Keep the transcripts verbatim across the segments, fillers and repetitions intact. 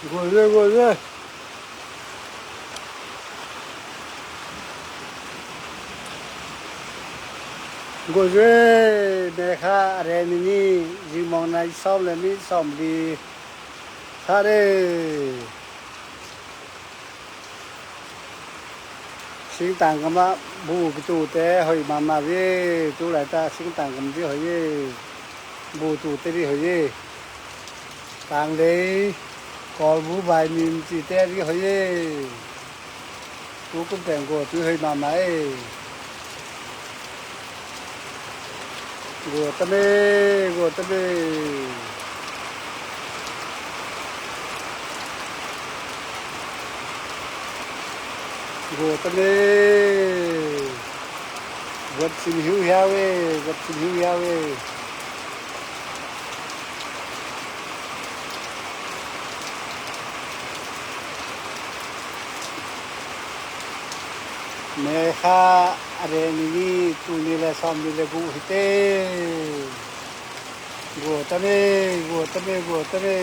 Guai zuai, guai zuai. Guai zuai, May kha a reh ni ni, zingmawng nai sawm le minit sawmli. Kha re. Singtang gamah bu kitute hoih mahmah ve. Tu laitak singtang gam dih hoih e. Bu tute dih hoih e. Tanglei, Kawlbu, Vaimim cihte dih hoih e. Tu kum pen gua tui hoih mahmah e. Gua ta me, gua ta me. Gua ta me. Gua sim hiu hiau e, gua sim hiu hiau e. May kha a reh ni ni, tul nih le sawmnih le guk hi te. Gua ta me, gua ta me, gua ta me.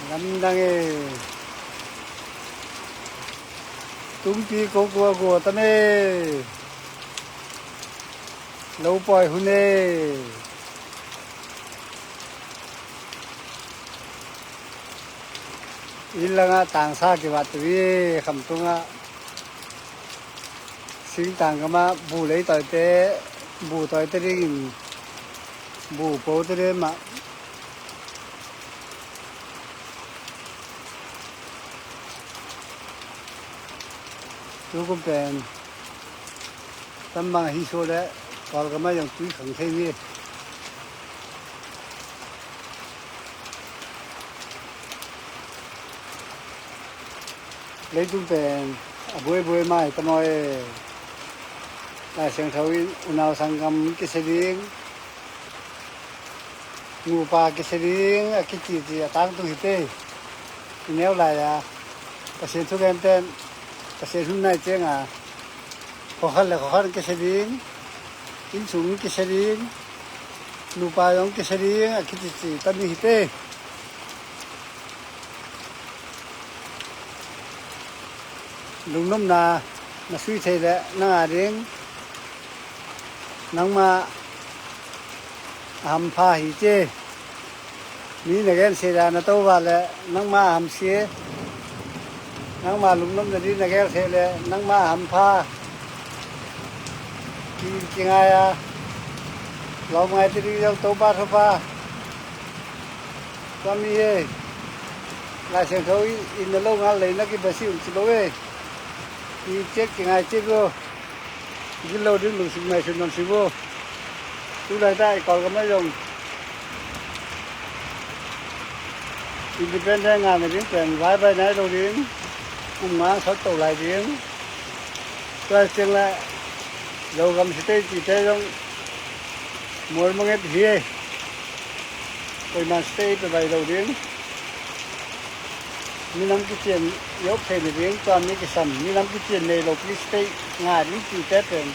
Lamdang e. Tumpi ko gua, gua ta me. Lo pawi hun e. Inn langah tangsa kivat tu hi, khamtungah. Singtang gamah bu lei tawite, bu tawite dingin, bu pote ding mah. Tu kum pen Tambang ahi suah leh Kawlgam ah zong tui khang thei ni. Leitung pen a buaibuai mai ta maw e. Lai Siangtho in unau sanggam kisia ding, nupa kisia ding a kicici a tangtung hi te. I neu lai-a Pasian thugenten, Pasian hun nai cianga khuakhat le khuakhat kisia ding, innsung kisia ding, nupa zong kisia ding a kicici tam hi te. Lungnopna na sui thei leh nang a ding nangmah a hampha hi ci. Mi na gen sila na topa leh nangmah a hamsia. Nangmah lungnopna ding na gel thei leh nangmah a hampha. Ki, kingai a lawm ngaite ding zong Topa thupha. Tua mi hi. Lai Siangtho in na lo ngal lei na kibasi un ci lo e. Ki ciat kingai ciat lo. Gilo ding lungsik mai sin non si bo. Tu laitak i Kawlgam ah zong independent ngah na ding pen vaibai nai lo ding. Kum nga sawt to lai ding. Tua ciang leh Zogam state cite zong mual manget hi. Koiman state pe bai lo ding. Minam kician i op thei nading tua mi kisam, minam kician nei lopi state ngah ding cihte pen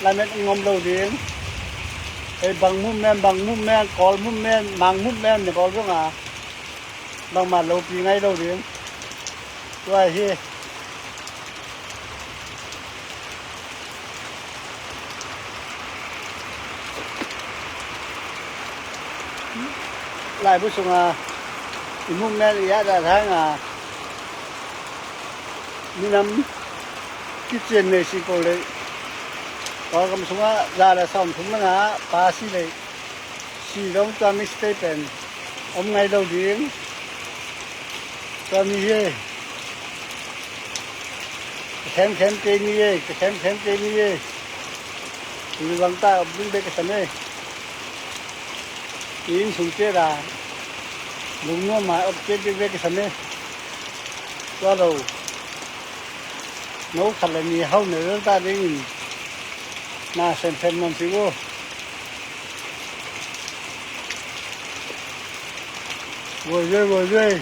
lamet ngom lo ding. Hei bang movement, bang movement, Kawl movement, Mang movement ne bawl zong a bangmah lopi ngai lo ding. Tua hi. Laibu sunga i movement i adah thanga minam kician nei si ko lei. Kawlgam sunga za le sawmthum langa pa si lei. Si dong tua mi state pen om ngai lo ding. Tua mi hi. Ka khemkhem kei ni e, ka khemkhem kei ni e. Tui bang ta om ding bek ka sam e. Inn sung ciat a lungnuam a om ciat ding bek ka sam e. Tua lo. No khat le ni hau ne vel ta dingin na semsem non si vo. Guai zuai, guai zuai.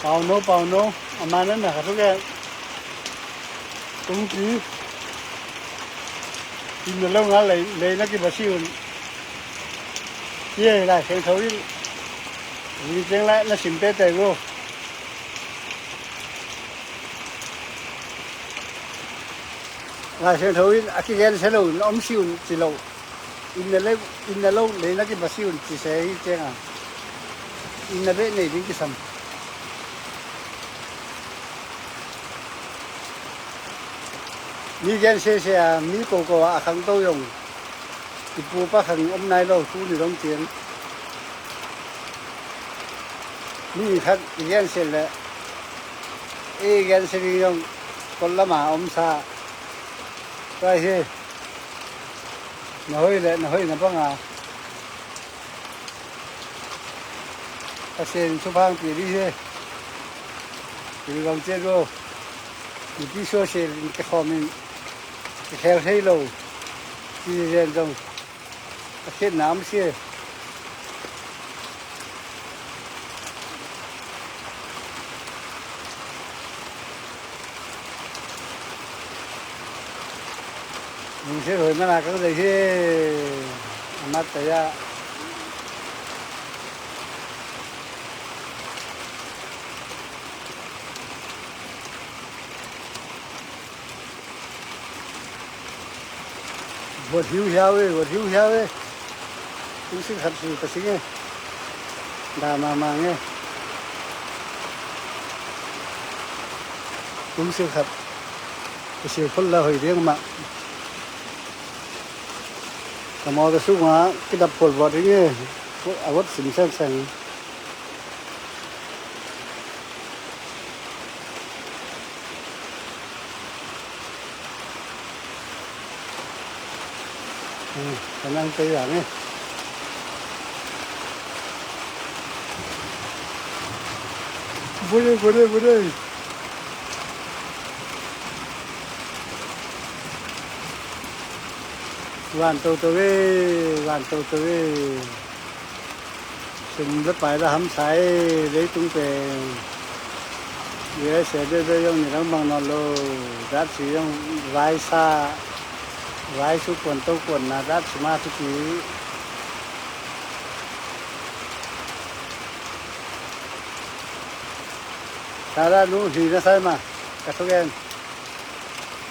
Pau no, pau no. A man na na ka thu ke. Tung ki. Inn na lo ngal lei, lei na kiba si un. Ye, Lai Siangtho in. Ning ciang lai na sim teitei vo. Lai Siangtho in a kigen sia lo in om si un ci lo. Inn na lo, inn na lo lei na kiba si un ci se hi ciang a. Inn na beh nei ding kisam. Mi gen sese a, mi koko a khangto zong i pu pa khang om nai lo, tu ni dong ciang. Mi khat i gen se le, i gen se ding zong kol lama om sa. Tua hi, na hoi le, na hoi na bang a. Pasian in thupha hong pia dih hi. Pil bang ciat uh. Mipi suasia in kikhawm in kikhel thei lo. Ci zen zong a khiatna om sia. Lungsim hoi mana kang dei hi. Amat taya. Buat hiu hiau e, buat hiu hiau e. Tung sing khat su ka sing e. Da ma ma nge. Tung sing khat. Ka sing phol la hoi ding ma. Ka mawtaw sungah kidap khual vawt ing e. A vawt sim seng seng. Ka nang kei yang e. Vawt e, vawt e, vawt e. Van toto e, van toto e. Sum le pai la hamsa e, leitung pen. U S A bebe zong ni dang bang nawn lo. Datsi zong vai sa, vai su kuan to kuan na datsi ma thupi. Sara nu hi na sai ma, ka thugen.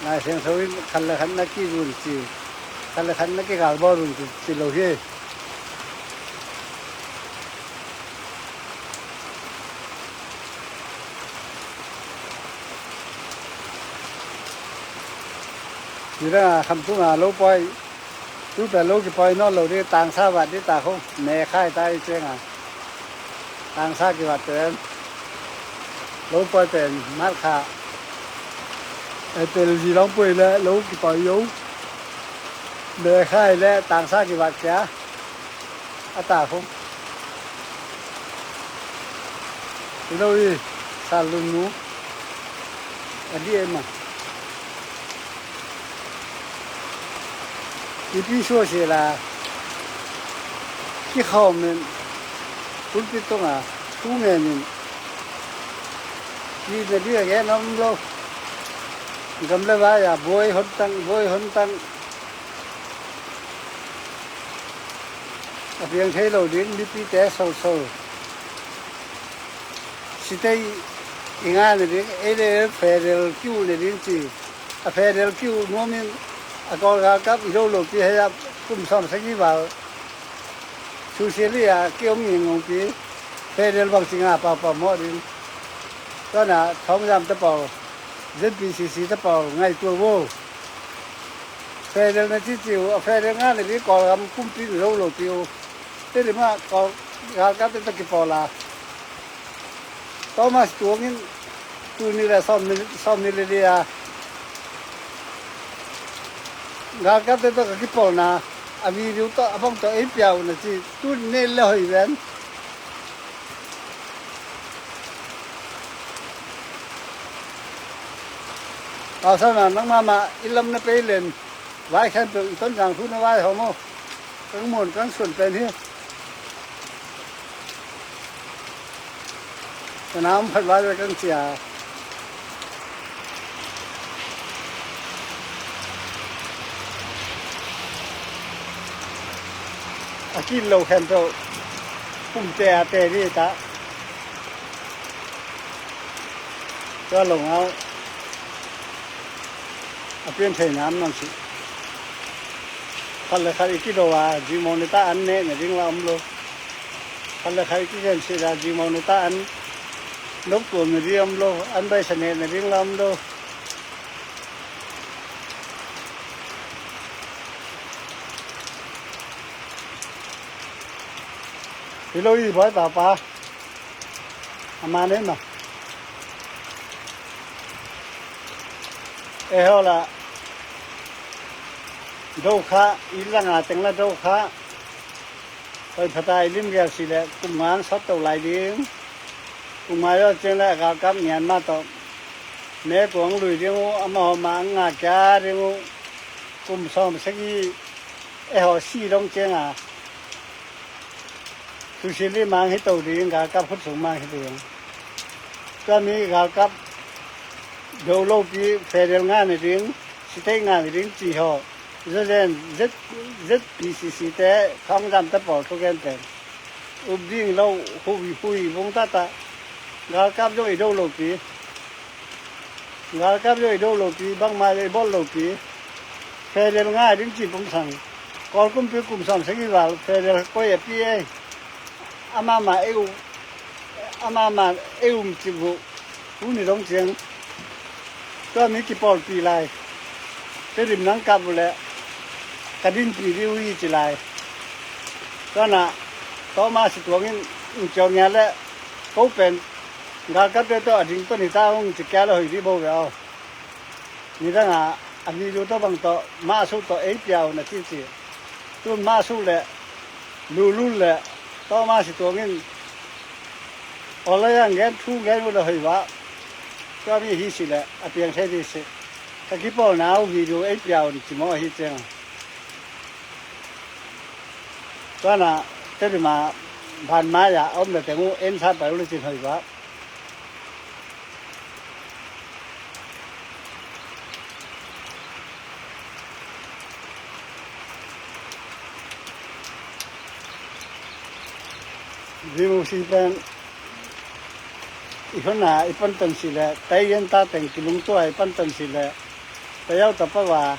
Lai Siangtho in khat le khat na kizun ci, khat le khat na kigalbawl un ci, ci lo hi. Ci dang a kham tung a lo pawi. Tu pen lo kipawi nawn lo ding, tangsa vat ding ta khong, me khai ta i ciang a. Tangsa kivat pen lo pawi pen mat kha. April zi long pawi le lo kipawi zo. Me khai le tangsa kivat kia. A ta khong. Lo i sa lun nu. A di e ma. Mipi suasia la kikhawm in pulpit tungah thu ngen in, ki na ding a gen om lo. Gam le vai a buai hon tang, buai hon tang. A piang thei lo ding mipite solsol. Sitei i ngai na ding, ei le federal kiu na ding ci. A federal kiu nuam in a Kawl galkap i lo lopi hei a kum sawm sagih val. Susia li a kiom ngingngongpi federal bang ci nga paupau mawh ding. Tuana Thawngzam tapau, Z P C C tapau ngaitua vo. Federal na cici uh, a federal nga na ding Kawlgam kumpi i lo lopi uh. Tei ri mah Kawl galkapte tawh kipawl a. Thomas Tuang in tuni le sawm ni, sawm ni le li a galkapte tawh ka kipawlna a video tawh a bang tawh ei pia uh na ci, tuni nei le hoi ven. Pasal na nang mama i lam na pei len vai khan peuh i ton jang thu na vai hawm aw. Kang muan kang suan pen hi. Ka na om khat vai ve kang cia. A kit lo khempeuh pumte a te dih ta. Tua lo ngau a pian thei nam nang si. Khat le khat i kido a jingmong ni ta an neh na ding la om lo. Khat le khat i kigen si a jingmong ni ta an nop tuam na ding om lo. An baisa neh na ding la om lo. Hi lo i buai papa. A ma nei ma. E ho la. Do kha, i langa teng la do kha. Hoi phata i lim gel si le kum ngang sot to lai ding. Kum ngai lo ciang le galkap Myanmar to. Me kuang lui ding uh, ama ho ma nga kia ding uh. Kum sawm segi e ho si dong ciang a. Susi li mang hi to ding, galkap khut sung mang hi ding. Tua mi galkap do lo pi federal nga ni ding, state nga ni ding ci ho. Zazen Z, Z P C C te khong dam te pawl thu gen pen. Up ding lo hui hui vung ta ta. Galkap zong i do lo pi. Galkap zong i do lo pi, bangma zong i bawl lo pi. Federal ngai ding ci pum sang. Kawl kumpi kum sang sagi val federal koi a pi ei. Ama ma ei um, ama ma ei um ci bu. Uni dong ciang. Tua mi kipawlpi lai. Tedim nang kap uh leh ka dinpi dih uh hi ci lai. Tua na tawma si tuangin ung ciau nia leh ko pen galkapte tawh a ding tawh ni ta ung ci kia le hoi dih bo ve aw. Nidang a a video tawh bang tawh mah suh tawh ei pia uh na ci ci. Tun mah suh leh lulul leh tawma si tuangin Awlaya ngen thu ngen uh le hoi vah. Tua mi hi si le a piang thei dih si. Ka kipawlna uh video ei pia un ci maw ahi ciang. Tua na Tedim a ban mai a om le teng uh en sa pai uh le cin hoi vah. Vimusi pen i hona i pantan si le tai gen ta teng kilungtua i pantan si le tayau tapa va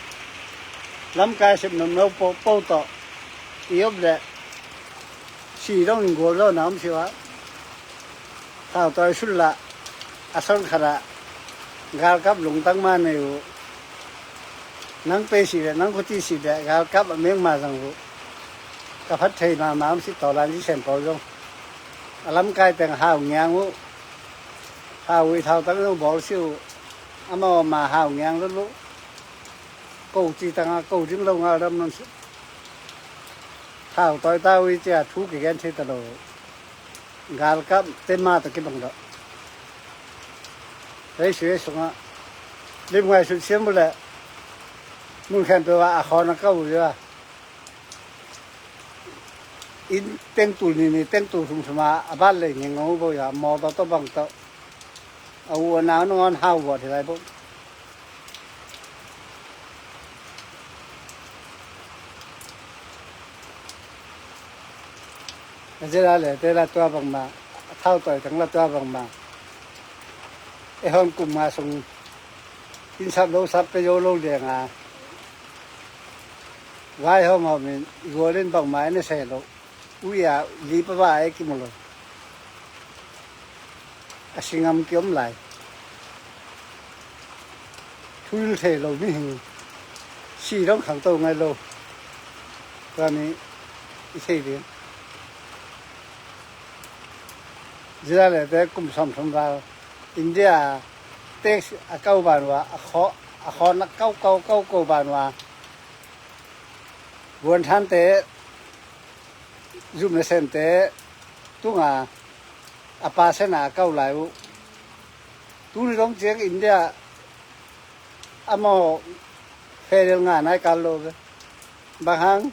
lamkai sep nom no po po to i op le si dong in gol lo na om si va. Thau toi sul la a son khat a galkap lungtang ma nei uh. Nang pei si le nang khuti si le galkap a meng ma zang uh. Ka phat thei ma ma om si tawlan si sen pawl zong a lamkai teng hau ngiang uh. Hau uh i thau tang zong bawl si uh. Amau ma hau ngiang lul uh. Ko ci tang a ko ding lo ngal dam non si. Thau toi ta uh i cia thu kigen thei ta lo. Galkap te ma ta kibang dawh. Hei sui hei sungah lim ngai sut siam uh leh mun khen peuh ah a khawn a kau uh leh inn teng tul ni ni teng tul thum thum ah a bat lei ngeng ngau uh bo ia mawtaw tawh bang tawh a uh a nau nangawn hau vuah hi lai bo. A zia la le te la tua bangma a thau tawi tang la tua bangma e hon kum nga sung in sap lo sap pe zo lo liang a vai hom hom in i gual in bangma in a se lo. Ui a li pa va e kimu lo. A singam kiom lai. Thuil thei lo mihing si dong khangto ngai lo. Tua ni i thei ding. Zia le te kum sawm thum val India tax a kau ban ua a khaw a khawn a kau kau kau kau ban ua. Buan than te zum le sem te tunga a pa sena a kau lai uh. Tuni dong ciang India a maw federal nga nai kal lo ve. Bang hang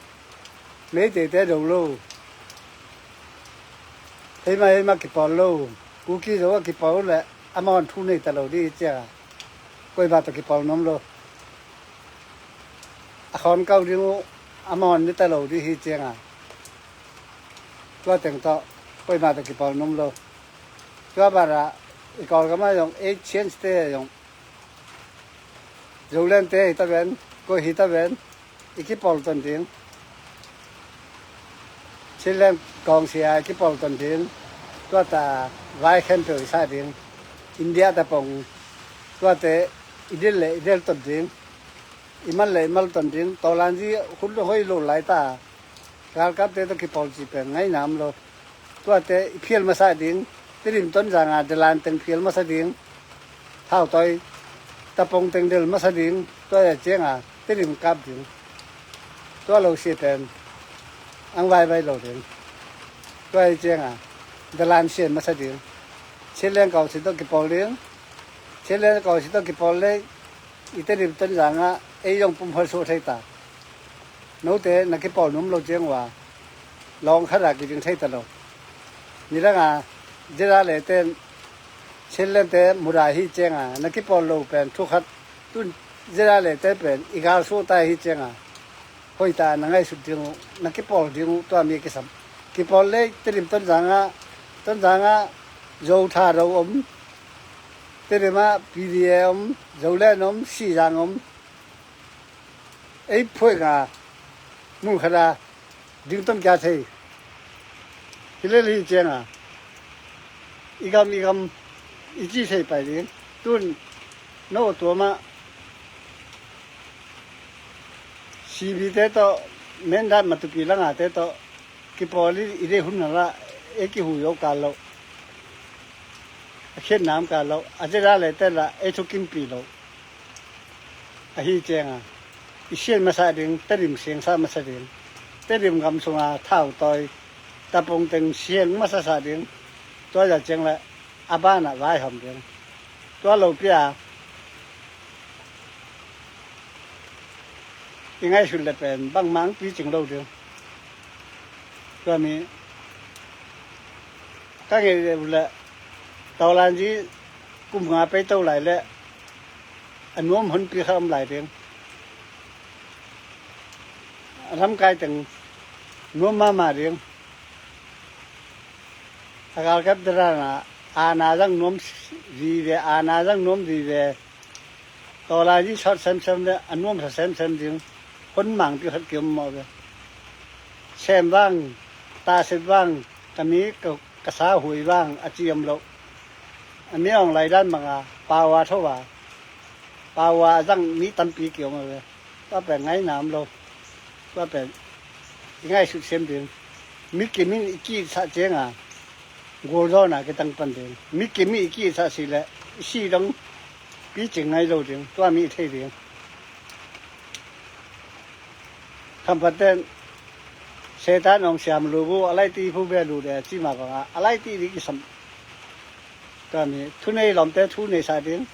Meitei te do lo. Heima heima kipawl lo. Kuki zo a kipawl le a maw thu nei ta lo di cia. Koi ba ta kipawl nom lo. A khawn kau ding uh a maw ni ta lo di hi cianga. Tua teng tawh koimah tawh kipawl nuam lo. Tua banah i Kawlgam ah zong ei Chin te zong, Zoland te hi ta ven, koi hi ta ven, i kipawl ton ding. Chinland kawngsia i kipawl ton ding. Tua ta vai khempeuh i sa ding. India ta pong tuate i del le i del ton ding. I mal le i mal ton ding. Tawlanzi hun hoi lo lai ta. Galkapte tawh kipawl cih pen ngaihna om lo. Tuate i phial masa ding. Tedim Tonzang a dalan teng phial masa ding. Thautawi tapong teng del masa ding. Tua ya cianga Tedim kap ding. Tua lo sia pen ang vaivai lo ding. Tua ya cianga dalan sian masa ding. Chinland kawngsia tawh kipawl ding. Chinland kawngsia tawh kipawl le i Tedim Tonzang ah ei zong pumhuai suak thei ta. Note na kipawl nuam lo ciang uh a lawng khat a kiding thei ta lo. Nidang a zeda le ten Chinland te muda hi cianga na kipawl lo pen thu khat, tun zeda le te pen i gal suak ta hi cianga hoih ta na ngaihsut ding uh, na kipawl ding uh tua mi kisam. Kipawl le Tedim Tonzang ah, Tonzang ah Zo Tharo om, Tedim ah P D A om, Zoland om, Sizang om. Ei phuai nga mun khat a ding tom kia thei. Hi le hi cianga i gam i gam i ci thei pai ding. Tun no tuama C B te tawh, Mindat Matupi langa te tawh kipawl i, i deih hun na la ei kihu zo ka lo. A khiatna om ka lo. A zeda le te la ei thukimpih lo. Ahi cianga i sian masa ding, Tedim siangsa masa ding. Tedim gam sunga thautawi tapong teng siang masa sa ding. Tua ya ciang le a banah vaihawm ding. Tua lo pia i ngaihsut le pen bangmah ang picing lo ding. Tua mi ka ngeih le uh le Tawlanzi kum nga pei to lai le a nuam honpi kha om lai ding. A lamkai teng nuam mahmah ding. A galkap te dana ana zang nuam vive, ana zang nuam vive. Tawlanzi sawt semsem le a nuamsa semsem ding. Hon mangpi khat kiom mawh ve. Sem vang, taset vang, ka mi ka, ka sa hui vang a ci om lo. A mi awng laidan banga pawa tho a, pawa a zang mi tampi kiom a ve. Tua pen ngaihna om lo. Tua pen i ngaihsut sem ding. Mi kimin i kiitsah cianga gualzawhna kitang pan ding. Mi kimin i kiitsah si le i si dong picing ngai lo ding. Tua mi i thei ding. Khampaten Satan awng siam lu bu a laiti phu bia lu de a ci ma banga a laiti di kisam. Tua mi thunei lawmte thu nei sa ding.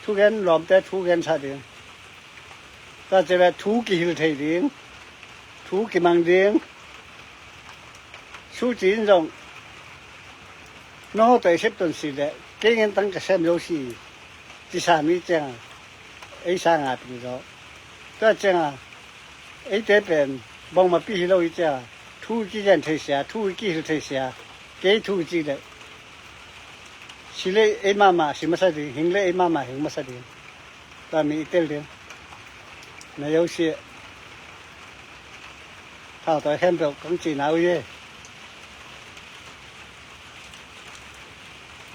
Thugen lawmte thu gen sa ding. Tua ci le thu kihil thei ding, thu kimang ding. Suci in zong no tawh i sep ton si le kei ngen tang ka sem zo si. Ci sa mi cianga ei sanga pil zaw. Tua cianga eite pen bawngmapi hi lo i cia, thu i kigen thei sia, thu i kihil thei sia. Kei thu i ci le si le ei mahmah si masa ding, hing le ei mahmah hing masa ding. Tua mi i tel ding. Na yo si. Thautawi khempeuh kong cihna uh hi.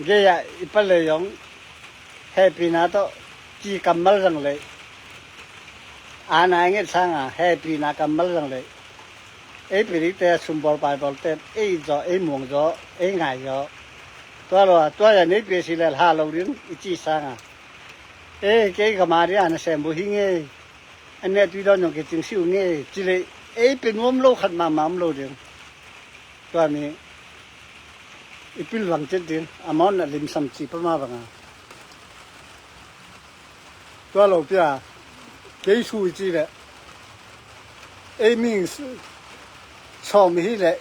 Gei-ah i palei zong hehpihna tawh ci kammal zang lei, ana i nget sanga hehpihna kammal zang lei. Ei pidikte sumbawl paibawlte ei it zaw, ei muang zaw, ei ngai zaw. Tua lo a tua ya nei pia si le hla lo ding i ci sanga, ei kei ka ma ding a na sem bu hi ngei. A neh tui dawn zong kicing si uh ngei ci lei, ei pe nuam lo khat mahmah om lo ding. Tua mi i pilvang cit ding, amount a limsam ci pama banga. Tua lo pia kei su i ci le ei ming sawm hi le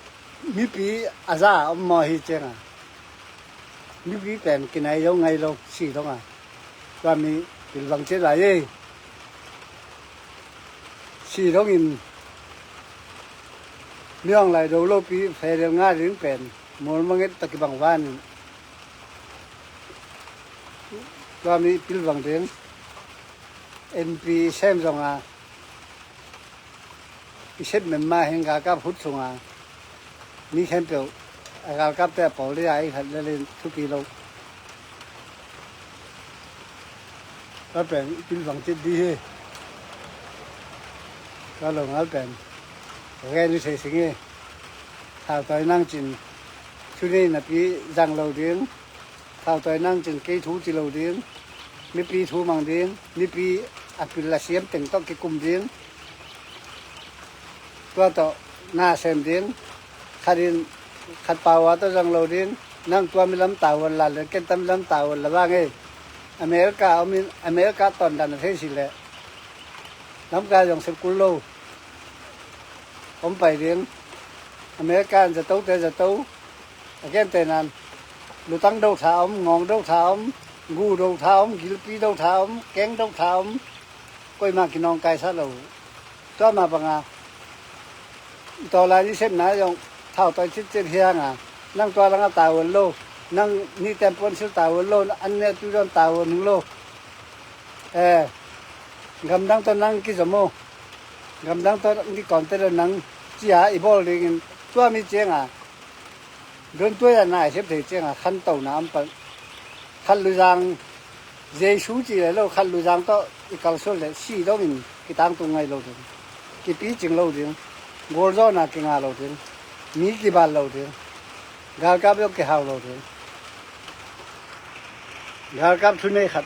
mipi a za a om maw hi cianga. Mipi pen kinai zo ngai lo si donga. Tua mi pilvang cit lai ei. Si dongin Niang lai do lopi federal nga ding pen mual manget taki bang vanin tua mi pilvang ding N P sem zonga i sep memma hin galkap hut sunga mi khempeuh a galkapte a pawl dia i khat lelin thupi lo. Ka pen i pilvang cit di hi. Ka lo ngal pen ka gen i thei sing hi. Thautawi nang cin thunei napi zang lo ding. Thautawi nang cin kei thu ci lo ding. Mipi thu mang ding. Mipi a pil a siam teng tawh kikum ding. Tua tawh na sem ding. Khat in khat paua tawh zang lo ding. Nang tua mi lam tavuan la le ken tam lam tavuan la vang ei. America om in America tawndan a thei si leh lamkai zong sep kul lo. Om pai ding. America in zato te zato. A gen te nan lutang do tha om, ngawng do tha om, gu do tha om, gilpi do tha om, keng do tha om. Koima kinawngkaisa lo. Tua ma banga i tawlai ni sepna zong thautawi citcet hianga nang tua langa tavuan lo. Nang ni tempuan sil tavuan lo. An ne tu zon tavuan hing lo. Eh, gamdang tawh nang kizom o. Gamdang tawh nang kikawnte lo nang cia i bawl dingin tua mi cianga don tuai a na i sep thei cianga khantona am pal. Khat luzang Jesu ci le lo khat luzang tawh i kalsuan le si dongin kitangtung ngai lo ding. Kipicing lo ding. Gualzawhna kinga lo ding. Mi kibal lo ding. Galkap zong kihau lo ding. Galkap thunei khat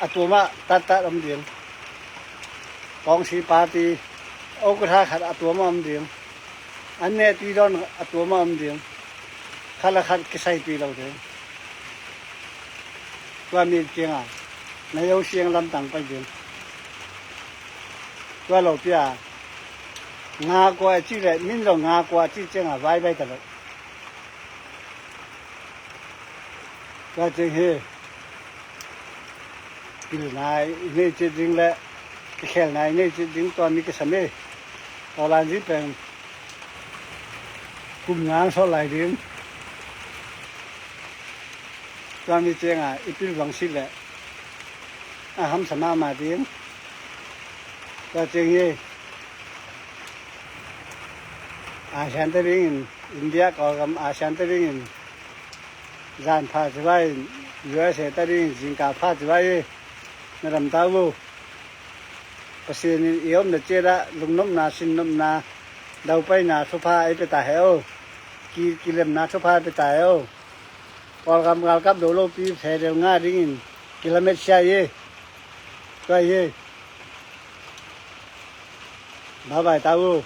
a tuamah tattat om ding. Kawngsi party okatha khat a tuamah om ding. An ne tui dawn a tuamah om ding. Khat le khat kisaipi lo ding. Tua mi kianga na yo siang lamtang pai ding. Tua lo pia nga kua a ci le min lo nga kua a ci cianga vaibai ta lo. Tua ciang hi pilna i nei cit ding le kikhelna i nei cit ding tua mi kisam hi. Tawlan zi peng kum ngang sawt lai ding. Tua mi cianga i pilvang si le a hamsa mahmah ding. Tua ciang hi Asian te dingin India Kawlgam Asian te dingin zan pha ci vai in U S A te dingin zingka pha ci vai hi. Na dam ta uh. Pasian in i omna ciat ah lungnopna sinnopna daupaina thupha ei pe ta he o. Ki kilemna thupha ei pe ta he o. Kawlgam galkap do lopi federal nga dingin kilamet sia hi. Tua hi. Bye bye ta uh.